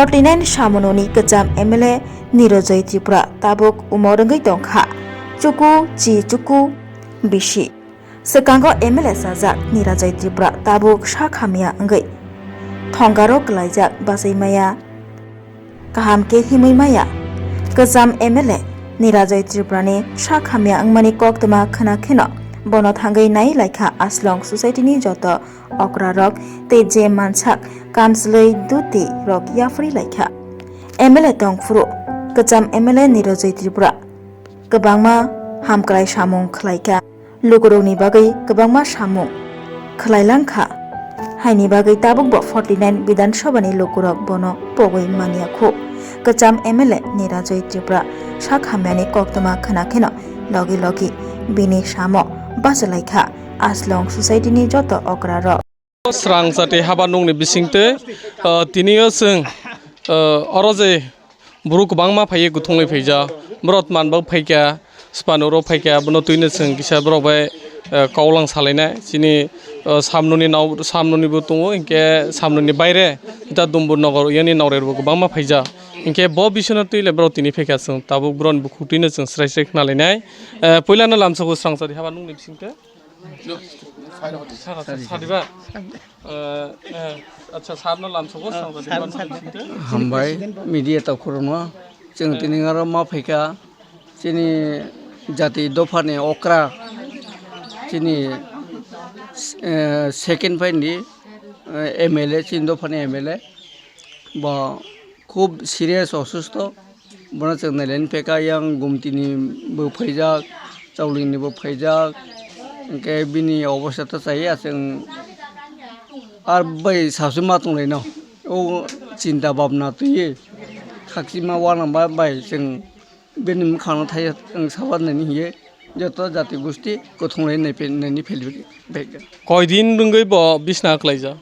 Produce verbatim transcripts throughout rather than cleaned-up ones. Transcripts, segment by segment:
Forty nine samunoni kwcham M L A Nirojoy Tripura tabuk umor wngwi tongkha chuku chi chuku bisi. Swkango M L A sajak Nirojoy Tripura tabuk sak hamya wngwi thongaro kwlaijak bachai maya. Kaham khe himwi maya. Kwcham M L A Nirojoy Tripurani sak hamya wngmani koktwma khwna kheno bono thangwi nai laikha Aslong society ni joto okra rok tei je mansak kamchlwi duti rok yapharwi laikha. M L A tongphuru kwcham M L A Nirojoy Tripura kwbangma hamkrai samung khlaikha. Lukurokni bagwi kwbangma samung khlailang kha, haini bagwi tabukbo forty nine Bidhan Sabhani lukurok bono pogwi manya khu. Kwcham M L A Nirojoy Tripura sak hamyani koktwma khwna kheno logi logi bini samo bachalaikha Aslong society ni joto okra rok. Srangchati haba nungni bisingtwi, uh, tinio chwng, uh, oro je buru kwbangma phaiwi kuthunglwi phaijak, borok manbak phaikha, swpani oro phaikha, bono twino chwng kisa borok bai, uh, kaulang salainai. Chini, uh, samnoni nao, samnoni bo tongo, hinkhe samnoni baire ta Dumbur Nogor yani naurerbo kwbangma phaijak. Hinkhe bo bisingno twile borok tini phaikha chwng, tabuk borokni bukhuk twino chwng srai srai khnalainai. Uh, puilano lamsogo Srangchati haba nungni bisingtwi. Sir, acha, sir, diba? Eh, eh, acha, sir no lamsogo, sir, diba? Hambai, media takhurokno. Chwng tini oro ma phaikha, chini jati dophani okra, chini, eh, second phaini, eh, M L A, chini dophani M L A. Bo khub serious osusto. Bono chwng nailaini phaikha, yang gumtini bo phaijak, chaulini bo phaijak, hinkhe bini obostha ta chaya chwng ar bai sasu ma tonglaino. O chinta bhabna twiwi khakchima uanama bai chwng bini mwkhangno thaiya chwng sabar nani hiye joto jati gusti kuthunglai naiphai-, nani phailaikha. Koi din rwngwi bo bisna kwlaijak?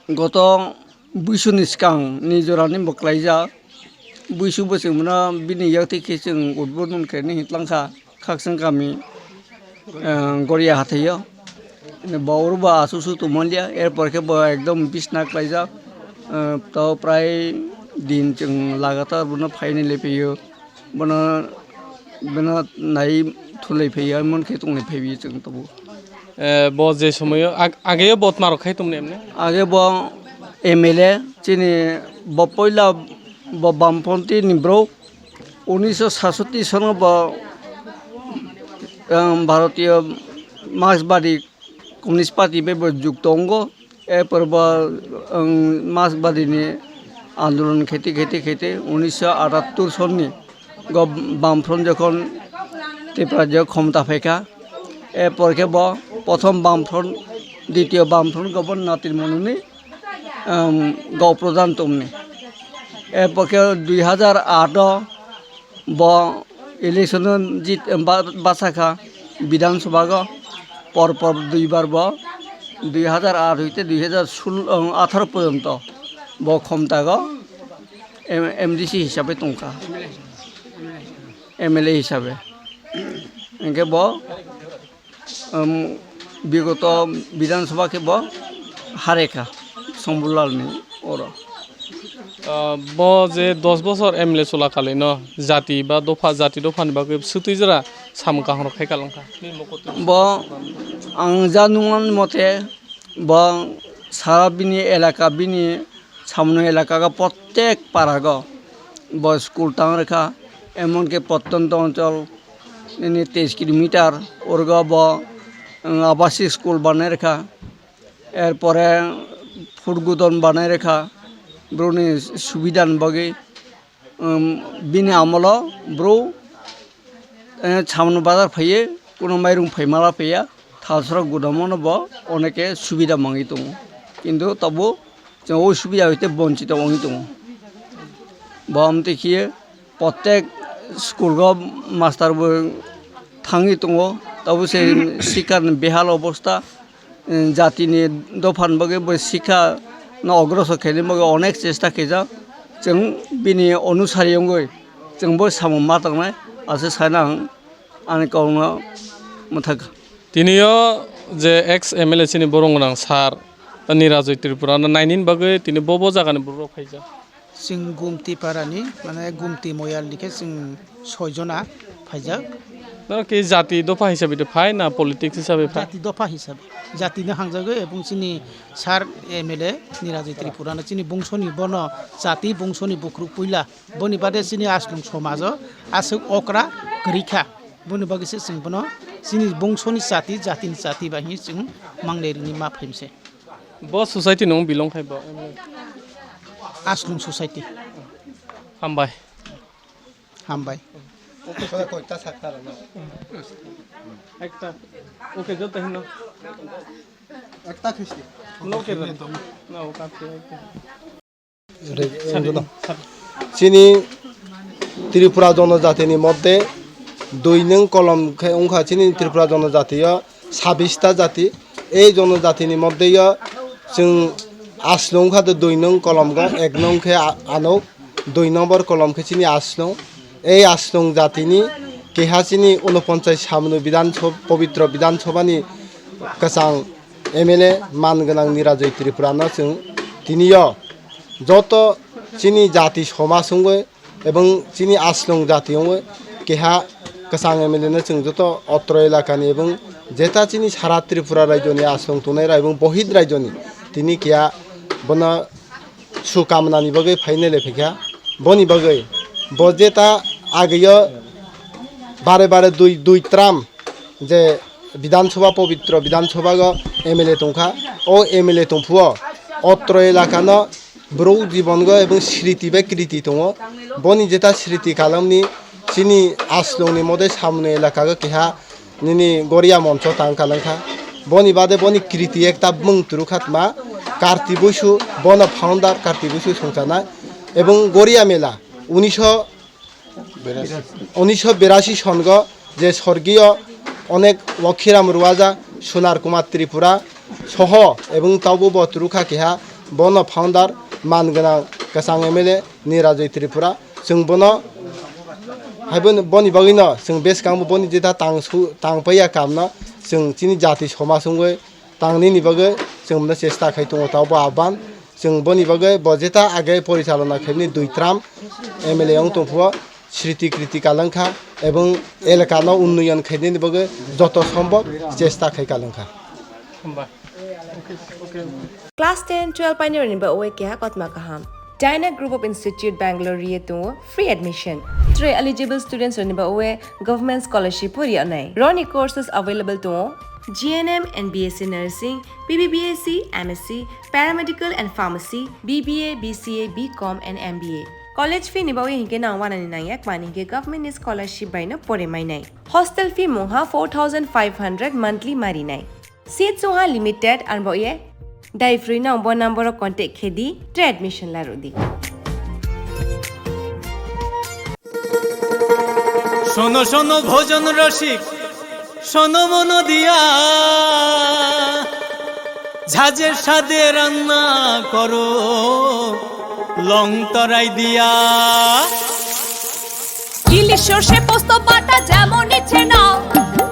Goto buisuni swkang ni jora ni bo kwlaijak. Buisu bo chwng bono bini yak twi khe chwng udbodon khe ni hitlangkha Khakchang kami, eh, Goria hathaio. Bo oro bo achuchu tongmaliya, er por khe bo ekdom bisna kwlaijak. Eh, to prai din chwng lagatar bono phaini lephaio. Bono, bono nai thulai phaiya, mon khe tonglai phaibi chwng tabuk. Eh, bo je somoyo ag-, ageyo bo tma rok khai tongmani emne? Age bo M L A, chini bo poila bo Bamponti ni bro, unisho sasoti sono bo, um, Bharatiya Marxbadi Communist Party bai bo jukto wngo. Erpor bo, um, Marxbadi ni andolon khaite, khaite, khaite, unisho atattor sonni go Bamfront jokhon Tripura je khomta phaikha, erpor khe bo prothom Bamfront, ditiyo Bamfront go bo Natir Monuni, um, go prodhan tongmani. Erpor khe dui hajar aat o bo election o jit-, ba-, bachakha Bidhan Sabha go, por por duibar bo dui hajar aat hoite dui hajar sul-, atharo porjonto bo khomta go M-, M D C hisabe tongkha, M L A hisabe. Hinkhe bo um, bigoto Bidhan Sabha khe bo harekha Sombulal ni oro. Ah, bo je dos bosor M L A chula kali no jati ba dopha, jati dopha ni bagwi swtwi jora samung kaham rok khai kalangkha. Bo ang ja nungmani mote bo sara bini elaka, bini samung elaka go protek para go bo school tang rwkha, emon khe Protyanto Anchol nini teis kilometer, urgo bo, um, abasik school banai rwkha, erpore food godown banai rwkha, borokni subida ni bagwi, um, bini amolo bro, eh, Samno bazar phaiye, kuno mairung phaimala phaiya, thalsrok godown no bo oneke subida mangwi tongo, kintu tobo chwng o subida hoite bonchito wngwi tongo. Bo amtwi khiye, Protek school o master bo thangwi tongo, tabuk se sikha ni behal obosta, jati ni dopha ni bagwi bo sikha no ogrosor khaina bagwi onek chesta khaijak. Chwng bini onusari wngwi chwng bo samung ma tongnai, aswk sana ang ani kok no mwthakha. Tini o je ex M L A chini borong gwnang sir Nirajoi Tripura no nainani bagwi tini bo bo jaga ni borok rok phaijak. Chwng Gumti parani, mane Gumti Moyalni khe chwng soi jona phaijak. Noro khe jati dopha hisabe de phai na politics hisabe phai? Jati dopha hisabe. Jatino hangjagwi ebong chini sir M L A Nirajoi Tripura no chini bungsoni bono jati bungsoni bukruk puila. Boni bade chini Aslong somajo aswk okra kwrwi kha. Boni bagwi se chwng bono chini bungsoni jati, jatini jati bai hinwi chwng mangle rwni ma phaimse. Bo society nung belong khai bo? Aslong society. Hambai. Hambai. Ekta. Okay, joto hino. Ekta khisti. No, okay, no, okay, okay. Chini Tripura jonojatini moddhe dui nung kolom khe wngkha chini Tripura jonojatio sabista jati. Ei jonojatini moddhe o chwng Aslong wngkha de dui nung kolomgo, ek nung khe a-, ano, dui nombor kolom khe chini Aslong. Ei Aslong jatini keha chini unoponchas samno Bidhan Sabha, pobitro Bidhan Sabhani kwchang M L A man gwnang Nirajoi Tripura no chwng tini o joto chini jati somaj wngwi ebong chini Aslong jati wngwi keha kwchang M L A no chwng joto otro elakani ebong jeta chini sara Tripura rajyoni Aslong tongnai rok ebong bohit rajyoni tini keha bono su kamnani bagwi phainai le phaikha. Boni bagwi bo jeta agio bare bare dui, dui tram je Bidhan Sabha, pobitro Bidhan Sabha go M L A tongkha. O M L A tongphuo otro elakano bwrwi jibongo ebong sriti bai kriti tongo. Boni jeta sriti kalamni chini Aslongni mode samno elakago keha nini Goria moncho tang kalangkha. Boni bade boni kriti ekta bumung turukha tma Karti Buisu, bono founder Karti Buisu songchana ebong Goria mela uniso uniso berasi songo je sorgiyo onek Lokhiram Ruwaja, Sunar Kumar Tripura soho ebong taubo bo turukha keha bono founder man gwnang kwchang M L A Nirajoi Tripura. Chwng bono haibo boni bagwino chwng bwskango boni jeta tang su-, tang paiya kamno chwng chini jati somaj wngwi tangnini bagwi chwng bono chesta khai tongo taubo aban. Chwng boni bagwi bo jeta age porichalona khaimani dui tram M L A wng tongphuo sriti kriti kalangkha ebong elakano unnoyon khainani bagwi joto sombhob chesta khai kalangkha. Hambai. Class ten, twelve painirokni bagwi keha kotma kaham. Dyna Group of Institute Bangalore riye tongo free admission. Tre eligible students rokni bagwi government scholarship bo riya nai. Roni courses available tongo G N M and B S C Nursing, B B B S C, M S C, Paramedical and Pharmacy, B B A, B C A, B Com and M B A. College fee ni bagwi hinkhe nang wanani nangya, mani hinkhe government ni scholarship bai no pore mainai. Hostel fee mungha four thousand five hundred monthly marinai. Seats wngha limited, ang bo ye dai free no bo number o contact khe di, tre admission la rw di. শোনো শোনো ভোজন রসিক, শোনো মন দিয়া, ঝাঁঝের স্বাদে রান্না করো লং তরাই দিয়া। ইলিশ সর্ষে পোস্ত বাটা যেমন ইচ্ছে নাও,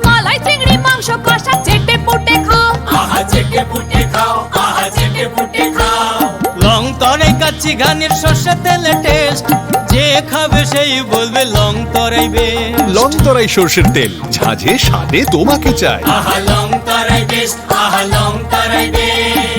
মালাই চিংড়ি মাংস কষা চেটে পুটে খাও। আহা চেটে পুটে খাও, আহা চেটে পুটে খাও। লং তরাই কাচ্চি ঘানির সর্ষে তেলে টেস্ট, যে খাবে সেই বলবে লং তরাই বেস্ট। লং তরাই সর্ষের তেল, ঝাঁঝে স্বাদে তোমাকে চাই। আহা লং তরাই বেস্ট, আহা লং তরাই বেস্ট।